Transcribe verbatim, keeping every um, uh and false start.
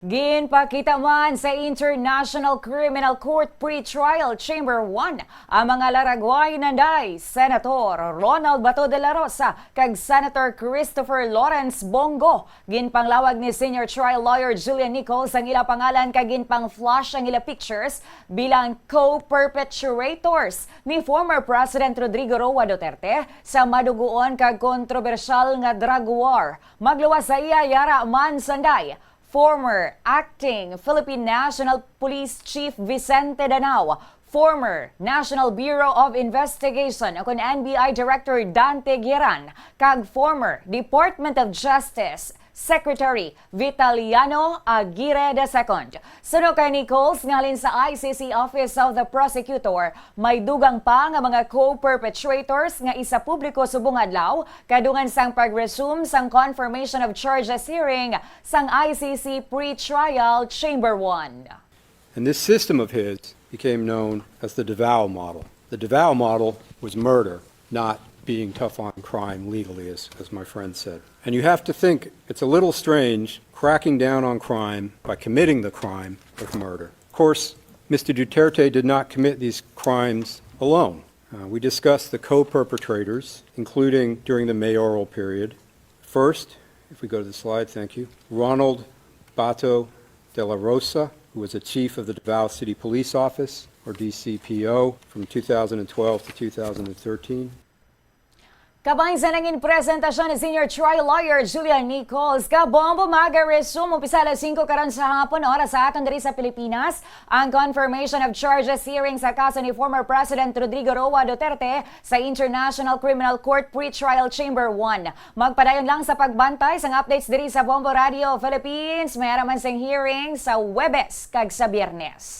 Ginpakita man sa International Criminal Court Pretrial Chamber one ang mga laragway nanday Senator Ronald Bato de la Rosa kag Senator Christopher Lawrence Bong Go. Ginpanglawag ni Senior Trial Lawyer Julian Nichols ang ila pangalan kag ginpang-flash ang ila pictures bilang co-perpetrators ni former President Rodrigo Roa Duterte sa madugoon kag kontrobersyal nga drug war. Magluwas sa iya yara man sanday, former Acting Philippine National Police Chief Vicente Danao, former National Bureau of Investigation o kon N B I Director Dante Guieran, kag former Department of Justice Secretary Vitaliano Aguirre the second. Suno kay Nichols, ngalin sa I C C Office of the Prosecutor, may dugang pa nga mga co-perpetrators nga isapubliko subong adlaw, kadungan sang pag-resume sang confirmation of charges hearing sang I C C Pretrial Chamber one. And this system of his became known as the DeVal model. The DeVal model was murder, not being tough on crime legally, as, as my friend said. And you have to think it's a little strange cracking down on crime by committing the crime of murder. Of course, Mister Duterte did not commit these crimes alone. Uh, we discussed the co-perpetrators, including during the mayoral period. First, if we go to the slide, thank you, Ronald Bato de la Rosa, who was a chief of the Davao City Police Office, or D C P O, from two thousand and twelve to two thousand and thirteen. Kabay sa nangin presentasyon ni Senior Trial Lawyer Julian Nichols, kabombo, mag-resume umpisa alas singko karon sa hapon, oras sa aton diri sa Pilipinas, ang confirmation of charges hearing sa kaso ni former President Rodrigo Roa Duterte sa International Criminal Court Pretrial Chamber one. Magpadayon lang sa pagbantay sang updates diri sa Bombo Radio Philippines. May ara man sing hearing sa Huwebes kag sa Biyernes.